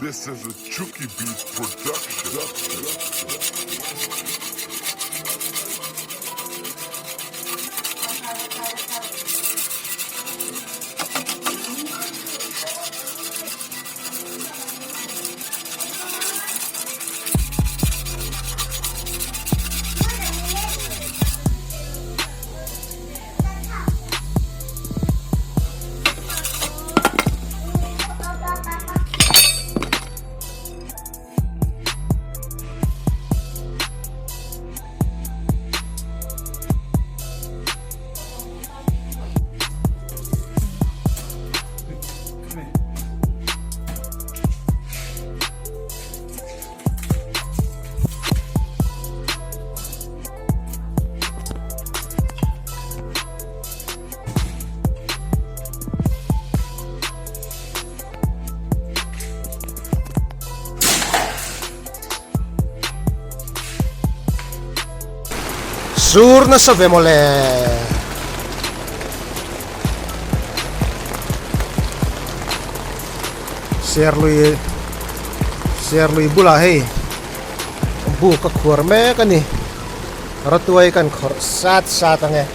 This is a Chucky Beat production. Sur nasa ve mawle. Serlui Serlui bulah hei buk a khuar mek a ni Ratuai kan khawrh sat sat ang e.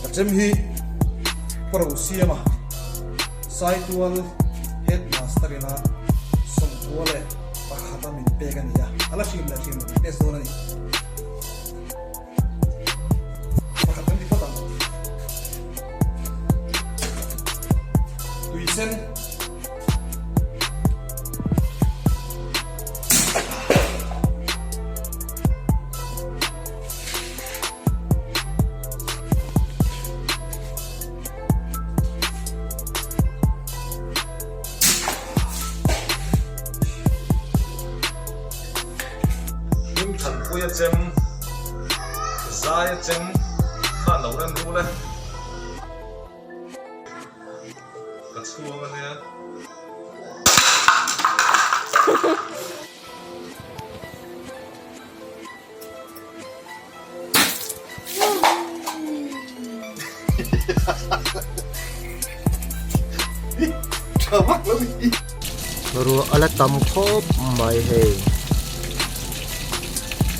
Ka chem hi Pro siama Saitual Headmaster ina sawmkua leh pakhata min pek a ni a, a la hrim leh hrim lo min test dawn a ni. Pakhat kan ti phawt ang. Tui sen. Hlimthanpui a chem, zai a chem khan lo rem rul e. Ka chhuang a nia. Ruah a la tam khawp mai hei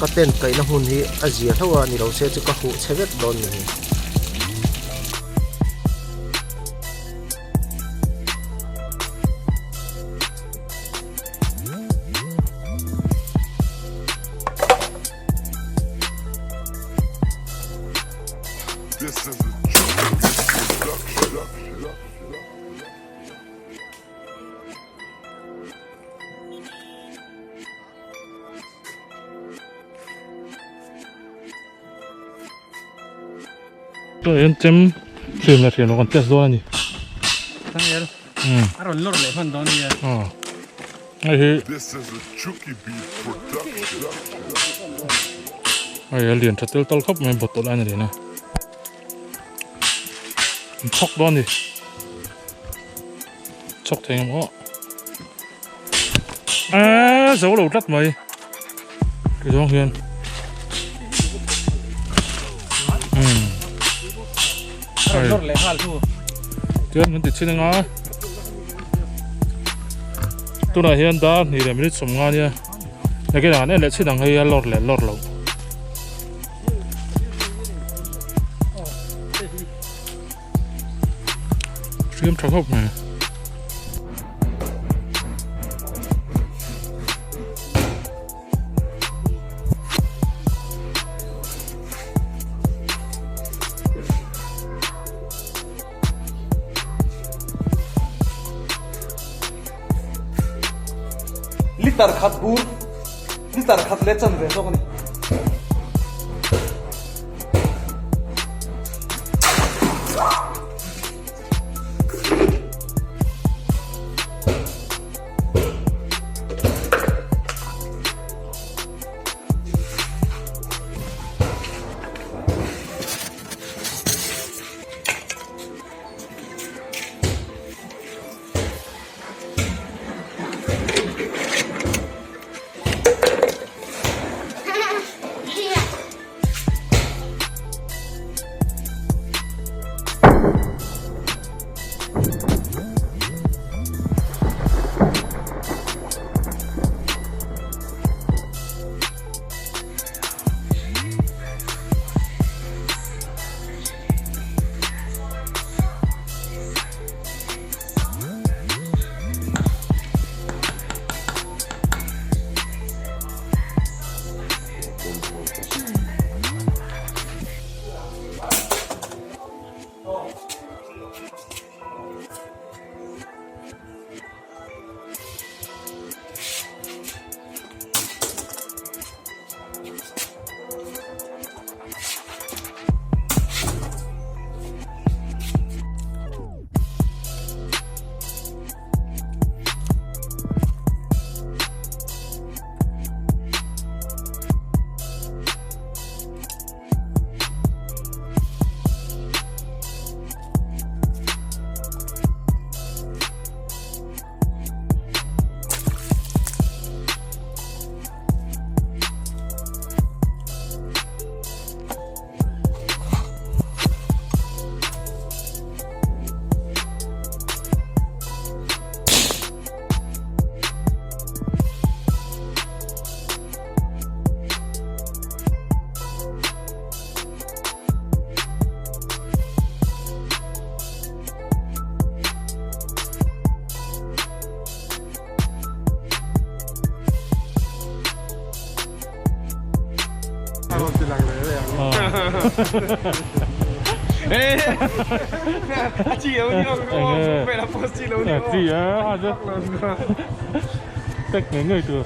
ka tent kaihna hmun hi a zia hlauh a ni lo se chu ka huh chhe vek dawn ni. This is a production. Tah hian chem hriam leh hriam lo kan test dawn a ni. Thangel a rawn lawr leh hman dawn nia. Hei hi This is a Chucky Beat production. Hei a lian tha tel tal khawp mai bottle a ni leh na. An chhawk dawn a ni. Chhawk thei ang maw. Eee zo lo tlat mai. Ti zawng hian. Umm. A rawn lawr leh nghal thu. Tichuan kan ti chhin anga. Tunah hian dar hnih leh minute 50 nia nakinah an en leh chin ang hei a lawr leh lawr loh. Hriam tha khawp mai. Liter khat bur liter khat leh chanve zawk a ni. Chi a, a chu. Tek ngei ngei tur.